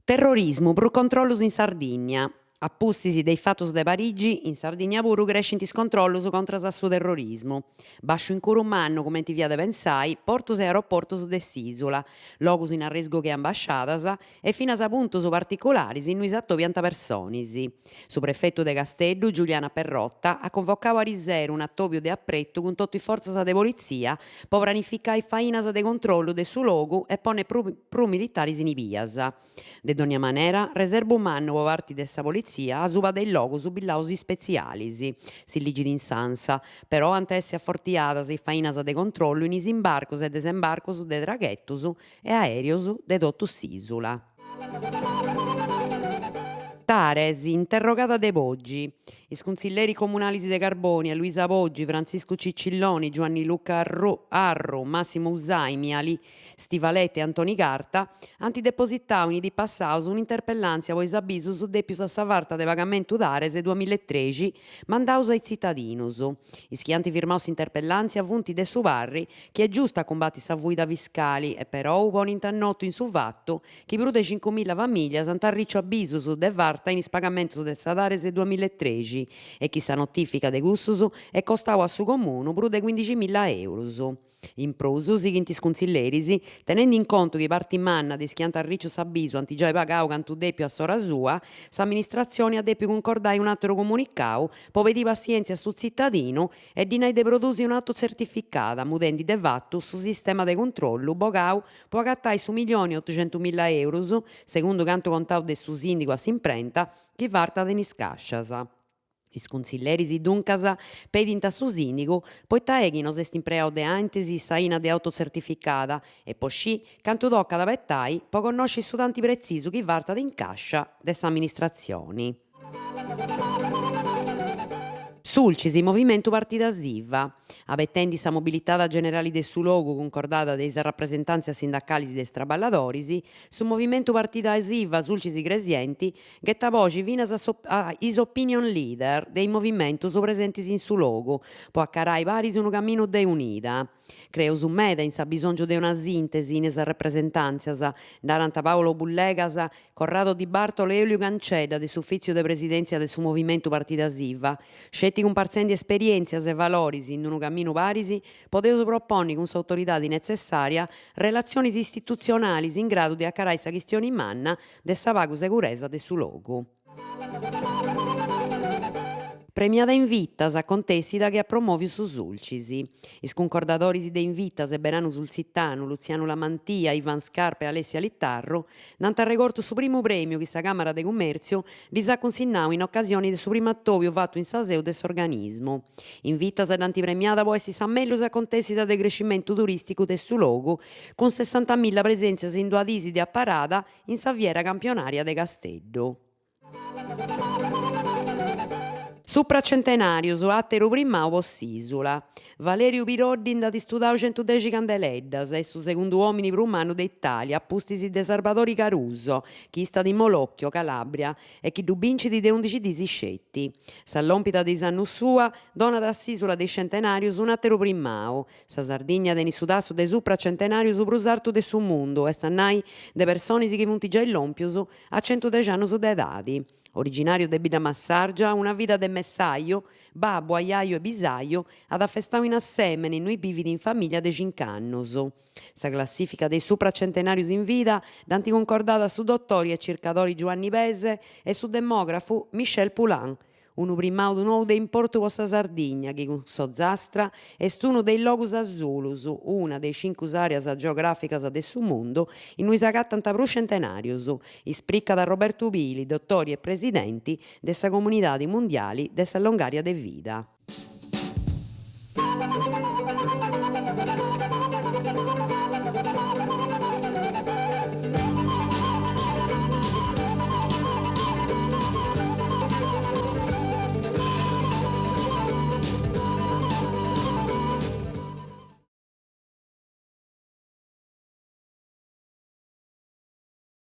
Terrorismu, prus controllus in Sardìnnia. A pustis de is fatus de Parigi, in Sardigna puru crescint is controllus contras a su terrorismu. Bàsciu incuru mannu, cumenti fiat de pensai, portus e aeroportus de s'ìsula, logus in arrisgu che ambasciadas e finas puntus particularis innui s'atobiant personis. Su prefetu de Casteddu, Giuliana Perrotta, at cunvocau ariseru un'atòbiu de apretu cun totu is fortzas de politzia po pranificai fainas de controllu de su logu e ponni prus militaris in is bias. De dònnia manera, reserbu mannu po parti de sa politzia asuba de is logus billaus ispetzialis, si ligit in s'ANSA, però ant essi afortiadas is fainas de controllu in is imbarcus e desembarcus de traghetus e aèreos de totu s'ìsula. Tares, interrogada de Poggi. Is cuntzilleris comunalis de Carbònia, Luisa Poggi, Frantziscu Cicilloni, Giuanni Luca Arru, Massimo Usai, Miali Stivaletti e Antoni Carta, ant depositau in is diis passaus un'interpellàntzia po is abisus dèpius a sa farta de pagamentu Tares duamilla e trexi mandaus a is tzitadinus. Is chi ant firmau s'interpellàntzia funt de su parri chi est giustu a cumbati sa fuida fiscali e perou ponint a notu in su fatu chi prus de cincumilla famìlias ant arriciu abisus de farta in is pagamentus de sa Tares duamilla e trexi e chi sa notìfica de cussus est costau a su comunu prus de cuindiximilla eurus. In prus, sighint is cuntzilleris, tenendi in contu chi parti manna de is chi ant arriciu s'abisu ant giai pagau cantu dèpiu a s'ora sua, s'amministratzioni at dèpiu cuncordai un'àteru comunicau po pediri passièntzia a su tzitadinu e ddi nai de produsi un'autotzertificada, mudendi de fatu su sistema de cuntrollu bogau po agatai su milioni e otuxentumilla eurus, segundu cantu contau de su sìndigu a s'imprenta, chi fartat in is càscias. Is cuntzilleris duncas pedint a su sìndigu poita est chi no s'est impreau de antis s'aina de autotzertificada e po scì cantu tocat abetai po connosci su tanti pretzisu chi fartat in càscia de s'amministratzioni. Sulcis, Movimentu Partidas IVA. Abetendi sa mobilitada generali de su logu cuncordada de is arrapresentàntzias sindacalis de is traballadoris, su Movimentu Partidas IVA Sulcis Igresienti ghetat boxi finas a is opinion leader de is movimentus presentis in su logu po acarai paris unu caminu de unida. Creus meda in s'abbisòngiu de una sìntesi in is arrepresentàntzias, narant Paolo Bullegas, Corrado Di Bartolo e Elio Cancedda de s'Ufìtziu de Presidèntzia de su Movimentu Partidas IVA. Sceti cumpartzendi esperièntzias e valoris in unu caminu paris podeus proponni cun s'autoridadi netzessària relatzionis istitutzionalis in gradu de acarai sa chistioni manna de sa pagu seguresa de su logu. Premiada Invitas, acontèssida chi at promòviu su Sulcis. Is cuncordadoris de Invitas e Beranu Sultzitanu, Lutzianu La Mantia, Ivan Scarpa e Alessia Littarru, nd'ant arregortu su primu prèmiu chi sa Càmara de Cummèrtziu ddis at cunsinnau in ocasioni de su primu atòbiu fatu in sa seu de s'organismu. Invitas dd'ant premiada po essi sa mellus acontèssida de crescimentu turìsticu de su logu, cun sessantamilla presèntzias in duas diis de aparada in sa fiera campionària de Casteddu. Supracentenàrius, àteru primau po s'ìsula. Valèriu Piroddi nd'at istudau centudexi candeleddas, est su segundu òmini prus mannu de Itàlia, a pustis de Sarbadori Caruso, chi istat in Molochio, Calàbria, e chi ddu bincit de undixi diis sceti. Sa lòmpida de is annus sua donat a s'ìsula de is centenàrius un'àteru primau, Sa Sardigna tenit su tassu de supracentenàrius prus artu de su mundu, est a nai de personis chi funt giai lòmpius a centudexi annus de edadi. Originàriu de Biddamassàrgia, una vida de messaju, babbu, ajaju e bisaju, at afestau in Assèmene, innui bivit in famìllia de cinc'annus. Sa classìfica de is supracentenàrius in vida dd'ant cuncordada su dotori e circadori Giuanni Pese e su demògrafu Michel Poulain, Unu primau nou de importu po sa Sardigna, chi cun s'Ozastra est unu de is logus asulus, una de is cincus àreas geogràficas de su mundu innui s'agatant prus centenàrius, ispricat Robertu Pili, dotori e presidenti de sa Comunidadi Mundiali de sa Longària de Vida.